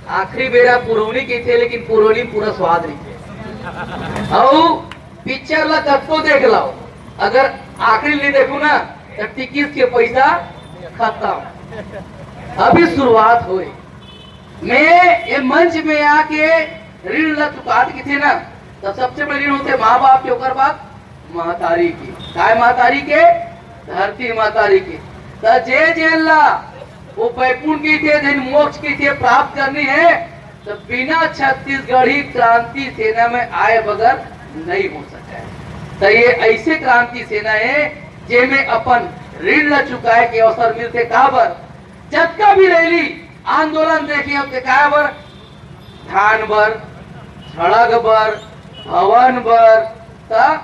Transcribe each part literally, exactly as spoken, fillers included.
आखिरी बेरा पुरौनी कहिथे, लेकिन पुरौनी में पूरा स्वाद रहिथे। अउ पिक्चर ला कतको देख लाओ, अगर आखिरी नहीं देखू ना, तो टिकट के पैसा खत्म। अभी शुरुआत होए। मैं ये मंच में आके ऋण ला चुकात कहिथे ना, तो सबसे बड़े ऋण होथे माँ बाप के, ओकर बाद महतारी के। काय महतारी के? धरती महतारी के। त जे जेन ला वो बैकुंठ कहिथे, जेन मोक्ष कहिथे, प्राप्त करनी है, तो बिना छत्तीसगढ़ी क्रांति सेना में आए बगैर नहीं हो सके। तो ये ऐसे क्रांति सेना है, जेमे अपन ऋण ला चुकाए के अवसर मिलथे। काबर? जतका भी रैली आंदोलन देखिए, अब काय बर? धान बर, सड़क बर, भवन बर, त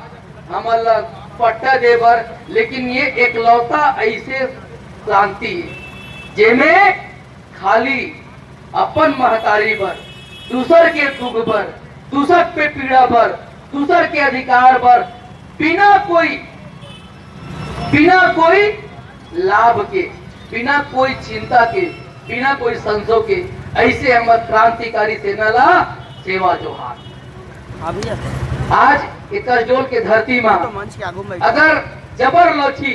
हमन ला पट्टा दे बर। लेकिन ये एकलौता ऐसे क्रांति हे, जेमे खाली अपन महतारी बर, दूसर के दुख बर, दूसर के पीड़ा बर, दूसर के अधिकार बर, बिना कोई, बिना कोई लाभ के, बिना कोई चिंता के, बिना कोई संशय के, ऐसे हमर क्रांतिकारी सेना ला सेवा जोहार। हाँ भैया। आज ये कसडोल के धरती मा तो मंच के आगू में बैठो। अगर जबर लौठी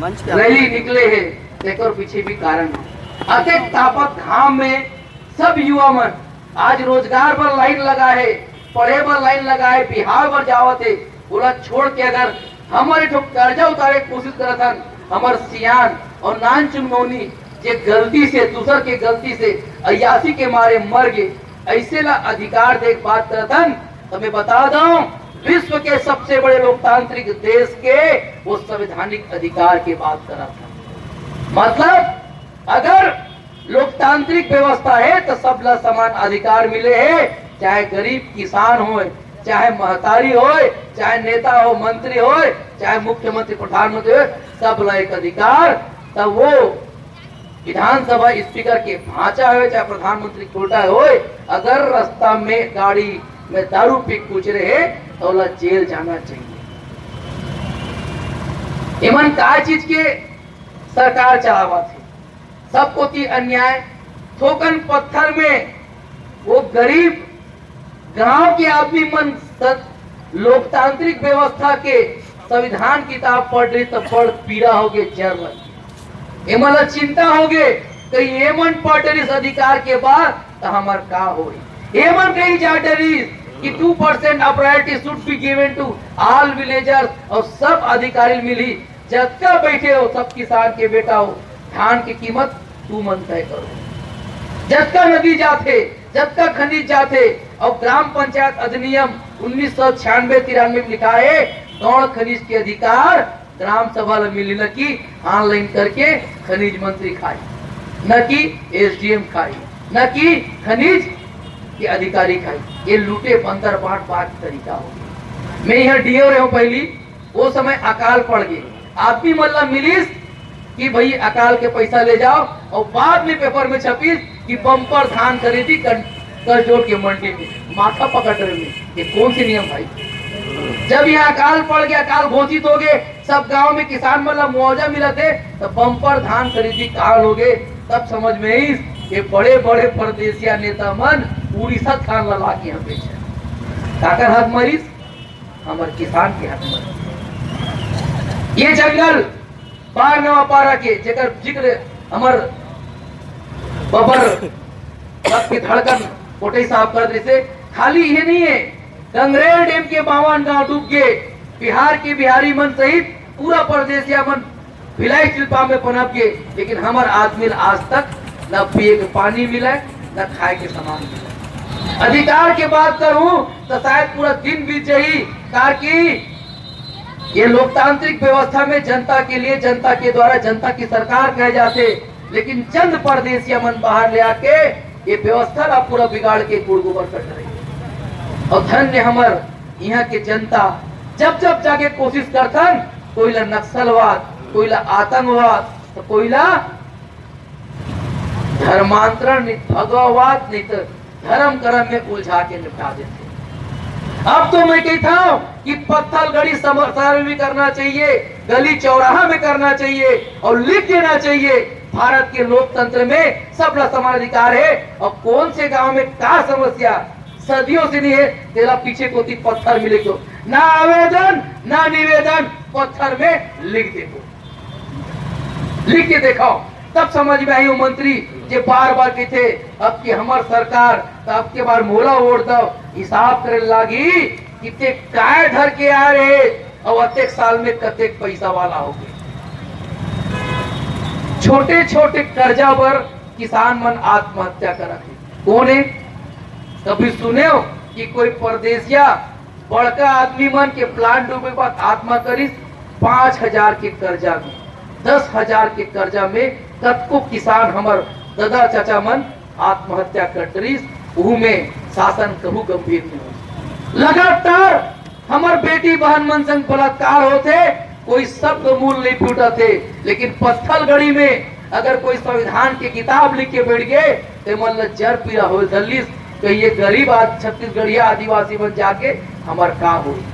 मंच के आगू रैली में बैठो। निकले हे, तेकर पीछे भी कारण हे। अतेक तापत घाम में सब युवा मन आज रोजगार बर लाइन लगा हे, पढ़े बर लाइन लगा हे, बिहाव बर जावत हे, ओला छोड़ के अगर हमर एक ठो कर्जा उतारे के कोशिश करत हन, हमर सियान और नानचुन नोनी जे गलती से, दूसर के गलती से अयासी के मारे मर गे, ऐसे ला अधिकार दे के बात करत हन, तो मैं बता दूं, विश्व के सबसे बड़े लोकतांत्रिक देश के वो संवैधानिक अधिकार के बात करत हन। मतलब अगर लोकतांत्रिक व्यवस्था हे तो सबला समान अधिकार मिले हे, चाहे गरीब किसान होय, चाहे महतारी होय, चाहे नेता हो, मंत्री होय, चाहे मुख्यमंत्री, प्रधानमंत्री होय, सबला एक अधिकार। तब वो विधानसभा स्पीकर के भांचा होय, चाहे प्रधानमंत्री कोटा होय, अगर रास्ता में गाड़ी में दारू पी के गुजरे हे, तो ओला जेल जाना चाहिए। एमन काय चीज के सरकार चलावत हे? सब कोती अन्याय। थोकन पत्थर में वो गरीब गांव के आदमी मन स-, लोकतांत्रिक व्यवस्था के संविधान किताब पढ़ रही तो बड़ पीड़ा होगे, जर लग गे। एमन ला चिंता होगे, कहीं एमन पढ़ रही अधिकार के बाद तो हमर का होई? एमन कहीं जा डरिस कि two percent of royalty should be given to all villagers और सब अधिकारी मिली। जतका बैठे हो, सब किसान के बेटा हो, धान के कीमत तुमन तय करो। जतका नदी जाथे, जतका खनिज जाथे, और ग्राम पंचायत अधिनियम उन्नीस सौ छियानवे तिरानवे में लिखा है, गौण खनिज के अधिकार ग्राम सभा ला मिली, न कि ऑनलाइन करके खनिज मंत्री खाई, न कि एसडीएम खाई, न कि खनिज के अधिकारी खाई। ये लूटे बंदर बांट बांट तरीका हो गया। मैं यहाँ डीओ रहे हूँ पहली, वो समय अकाल पड़ गए, आदमी मन ला मिलिस कि भाई अकाल के पैसा ले जाओ, और बाद में पेपर में छपिस कि बम्पर धान खरीदी कन-, कसडोल के मंडी में। माथा पकड़ रहे हैं, ये कौन से नियम भाई? जब यहाँ अकाल पड़ गया, अकाल घोषित हो गए, सब गांव में किसान मन ला मुआवजा मिलत हे, तो बम्पर धान खरीदी काल हो गए, तब समझ में आइस कि बड़े बड़े परदेसिया नेता मन उड़ीसा धान ला लाके यहाँ बेचे। काकर हक मरिस? हमर किसान के हक मरिस। ये जंगल पार नवापारा के, जेकर जिक्र हमर बबर सबके धड़कन कोटई साहब कर दिसे, खाली ये नहीं है, गंगरेल डैम के बावन गांव डूब गए, बिहार के बिहारी मन सहित पूरा परदेसिया मन भिलाई शिल्पा में पनप गए, लेकिन हमर आदमी ला आज तक न पिए के पानी मिले, न खाए के सामान मिले। अधिकार के बात करूं तो शायद पूरा दिन बीत जाही, कार की ये लोकतांत्रिक व्यवस्था में जनता के लिए, जनता के द्वारा, जनता की सरकार कहे जाते, लेकिन चंद परदेसिया मन बाहर ले आके ये व्यवस्था ला पूरा बिगाड़ के गुड़ गोबर कर रही है। और धन्य हमर यहाँ के जनता, जब जब जाके कोशिश करथन, कोई ला नक्सलवाद, कोई ला आतंकवाद, तो कोई ला धर्मांतरण, नहीं भगववाद, नहीं तो धर्म कर्म में उलझा के निपटा देते। अब तो मैं कहता हूं कि पत्थलगड़ी सम-, शहर में भी करना चाहिए, गली चौराहा में करना चाहिए और लिख देना चाहिए, भारत के लोकतंत्र में सबला समान अधिकार हे। अउ कौन से गांव में का समस्या सदियों से नहीं हे, तेला पीछे कोती पत्थर में लिख दो। ना आवेदन, ना निवेदन, पत्थर में लिख देबो, लिख के देखाओ, तब समझ में आही। वो मंत्री जे बार बार कहिथे, "अब की हमर सरकार, त अब के बार मोला वोट दव।" हिसाब करे लागी कि ते काय धर के आए रहे अउ अतेक साल में कतेक पैसा वाला हो गए। छोटे छोटे कर्जा बर किसान मन आत्महत्या करत हे। कौन हे? कभी सुने हो कि कोई परदेसिया बड़का आदमी मन के प्लांट डूबे के बाद आत्महत्या करिस? पाँच हजार के कर्जा में, दस हजार के कर्जा में कतको किसान हमर ददा चाचा मन आत्महत्या कर डरिस। उहू में शासन कहू गंभीर नहीं होइस। लगातार हमर बेटी बहन मन संग बलात्कार होथे, कोई शब्द मूल नहीं फूटत हे। लेकिन पत्थलगढ़ी में अगर कोई संविधान के किताब लिख के बैठ गए, ते मन ल जर पीरा होए धरलिस। कहिए गरीब आद-, छत्तीसगढ़िया आदिवासी मन जाके हमर का होई?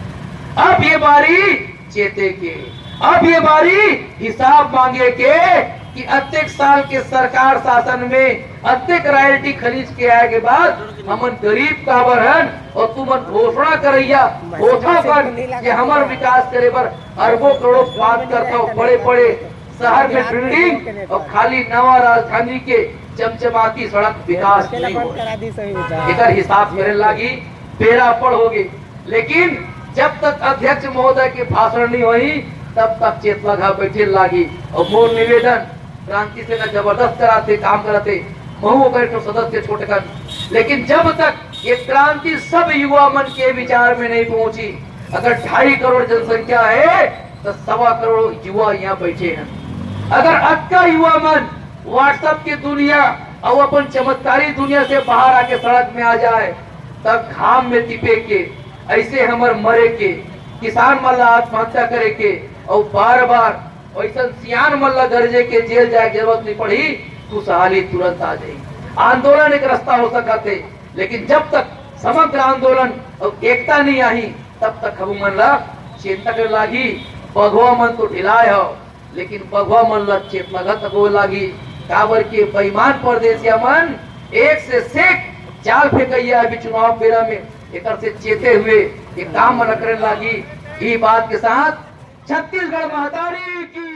अब ये बारी चेते के, अब ये बारी हिसाब मांगे के कि अतेक साल के सरकार शासन में अतेक रॉयल्टी खरीद के आए के बाद हमन गरीब काबर हन अउ तुमन घोषणा करैया होथव कन कि हमर विकास करे बर अरबों करोड़ों बात करथव, बड़े बड़े शहर में बिल्डिंग अउ खाली नवा राजधानी के चमचमाती सड़क विकास नहीं होय। एकर हिसाब करे लागी बेरा पड़ होगे। लेकिन जब तक अध्यक्ष महोदय के भाषण नहीं होही, तब तक चेतलगहा बैठे लागी। अउ मोर निवेदन, क्रांति सेना जबरदस्त कराथे, काम कराथे, महू ओकर एक ठो सदस्य छोटकन। लेकिन जब तक ये क्रांति सब युवा मन के विचार में नहीं पहुंची, अगर ढाई करोड़ जनसंख्या हे, तो सवा करोड़ युवा यहाँ बैठे हैं। अगर अतका युवा मन WhatsApp के दुनिया अउ अपन चमत्कारी दुनिया से बाहर आके सड़क में आ जाए, तब घाम में तिपे के, ऐसे हमर मरे के, किसान मन ला आत्महत्या करे के, अउ बार बार वैसन सियान मन ला गरजे के जेल जाए के जरूरत नहीं पड़ही, खुशहाली तुरंत आ जाही। आंदोलन एक रास्ता हो सकत हे, लेकिन जब तक समग्र आंदोलन अउ एकता नहीं आही, तब तक हमू मन ला चिंता करे लागी। बघवा मन तो ढिलाए हो, लेकिन बघवा मन ला चेतलगहा तक होए लागी। काबर के बेईमान परदेसिया मन एक से सेक जाल फेंकैया अभी चुनाव बेरा में, एकर से चेते हुए ये काम मन करे लागी। ई बात के साथ छत्तीसगढ़ महतारी की